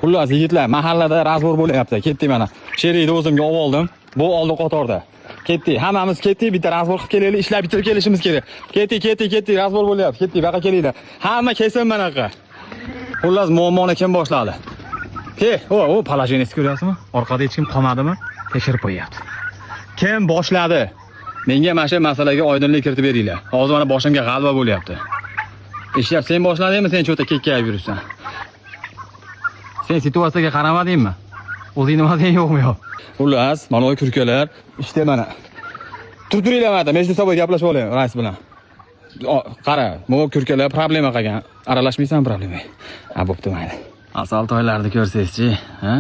Xullas, yigitlar, mahallada разбор bo'lyapti. Ketdik mana. Sherikni o'zimga olib oldim. Bu oldi qatorda. Ketdik. Hammamiz ketdik, bitta разбор qilib kelaylik, ishlab bitirib kelishimiz kerak. Ketdik, ketdik, ketdik, разбор bo'lyapti. Ketdik, bu yoqqa kelinglar. Hamma kelsin mana yoqqa. Xullas, muammoni kim boshladi? Ke, o, положение sini ko'ryapsizmi? Orqada hech kim qolmadimi? Tekshirib qo'yyapti. Kim boshladi? Menga mana shu masalaga oydinlik kiritib beringlar. Hozir mana boshimga g'alva bo'lyapti. Ishlab sen boshladingmi, sen cho'ta kekkayib yuribsan? Sen situatsiyaga qaramadingmi? O'zingni mazang yo'qmi yo'q? Xullas, mana bu kurkalar ishda mana. Turib turinglar mana, между собой gaplashib oling rais bilan. Qara, bu kurkalar problema qilgan. Aralashmaysan problemaga. Ha, bo'pti, mayli. Asal toylarni ko'rsangizchi, ha?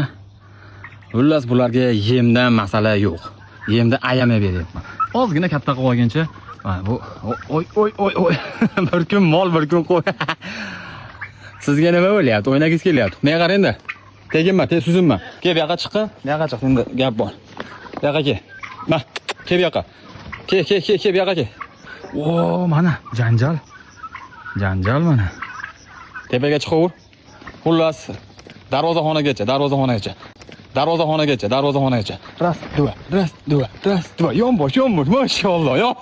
Xullas, bularga yemdan masala yo'q. Yemda ayamay beryapman. Ozgina katta qilib olguncha, mana bu, oy oy oy oy, bir kun mol, bir kun qo'y. Sizga nima bo'lyapti? O'ynagingiz kelyapti. Menga qara endi. Teginma, tez suzunma. Kel, bu yoqqa chiqqa, bu yoqqa chiq, endi gap bor. Bu yoqqa kel. Ma, kel bu yoqqa. Kel, kel, kel, kel, bu yoqqa kel. O, mana janjal. Janjal mana. Tepaga chiqaver. Xullas, darvozaxonagacha, darvozaxonagacha. Darvozaxonagacha, darvozaxonagacha. Раз, два, раз, два, раз, два. Yonbosh, yonbosh, mashalloh. Yon.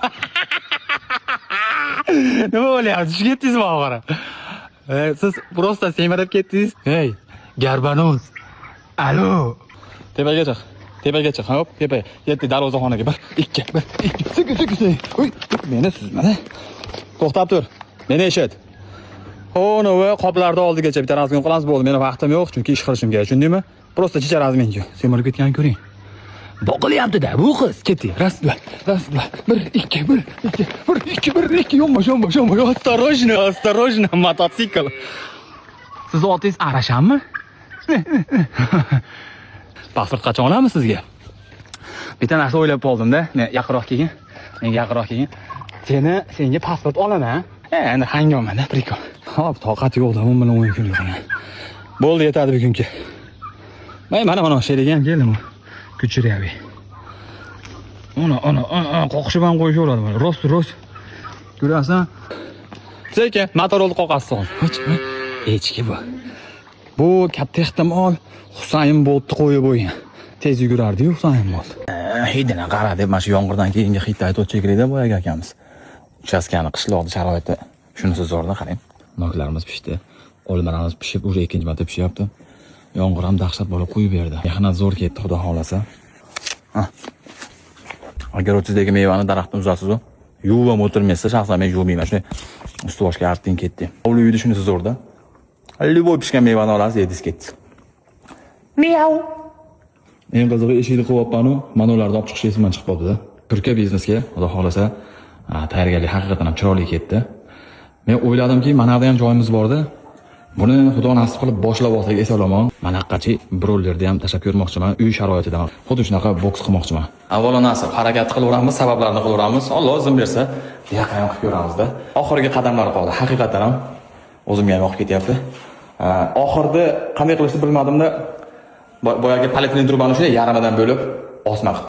Nima bo'lyapti? Tushib ketdingizmi oxiri? Siz просто semirib ketdingiz. Hey, garbanoz. Alo. Tepaga chiq. Tepaga chiq. Hop, tepaga. Yetdi darvozaxonaga. 1, 2, 1, 2. Sekin, sekin, sekin. Uy, meni suzma. To'xtab tur. Meni eshit. Anavi qoplarni oldigacha bitta разгон qilamiz, bo'ldi. Meni vaqtim yo'q, chunki ish qilishim kerak, tushundingmi? Просто chicha разминка. Semirib ketganini ko'ring. Boqilyapti-da bu qiz. Ketdik. Раз, два, раз, два. Bir, ikki, bir, ikki, bir, ikki, bir, ikki. Yonbosh, yonbosh, yonbosh. Осторожно, осторожно, mototsikl. Siz otingiz Arashanmi? Pasport qachon olamiz sizga? Bitta narsa o'ylab qoldim-da. Men yaqinroq kelgin. Menga yaqinroq kelgin. Seni, senga pasport olaman. Endi hangomada, прикол. Hop, toqat yo'q-da, u bilan o'yin kulgi qilgan. Bo'ldi, yetadi bugungi. Mana sherik ham keldim. Kuchiryavi. Ana, ana, ana, qoqishib ham qo'yishaveradi mana. Rost, rost. Ko'rasan? Sekin motor oldi qoqasiz hozir. Echki bu. Bu katta ehtimol Husayn Boltni qo'yib bo'lgan. Tez yugurardi-yu Husayn Bolt. Hidini qara deb mana shu yomg'irdan keyingi hidni aytib o'tchaklikda boyagi akamiz. Uchastkani, qishloqni sharoiti shunisi zo'rda, qarang. Noklarimiz pishdi. Olmalarimiz pishib, уже ikkinchi marta pishyapti. Yomg'ir ham dahshat bo'lib quyib berdi. Mehnat zo'r ketdi, xudo xolasa. Agar o'tizdagi mevani daraxtdan uzasiz-u, yuvib ham o'tirmaysiz, shaxsan men yuvmayman. Shunday usti boshga artding, ketdi. Hovli uyda shunisi zo'rda. Любой pishgan mevani olasiz, yedingiz, ketdingiz. Miau. Eng qizig'i, eshikni qilyapman-u, mana ularni olib chiqish esimdan chiqib qoldi-da. Turkiya biznesga, xudo xolasa, tayyorgarlik haqiqatan ham chiroyli ketdi. Men o'yladimki, mana yerda ham joyimiz borda. Buni xudo nasib qilib boshlab olsak eson-omon, mana haqqachi brollerni ham tashlab ko'rmoqchiman, uy sharoitida. Xuddi shunaqa boks qilmoqchiman. Avvalo nasib, harakat qilaveramiz, sabablarni qilaveramiz. Alloh izn bersa, bu yoqqa ham qilib ko'ramizda. Oxirgi qadamlar qoldi. Haqiqatan ham o'zimga ham yoqib ketyapti. Oxirida qanday qilishni bilmadimda, boyagi polietilen trubani shunday yarmidan bo'lib osma qilib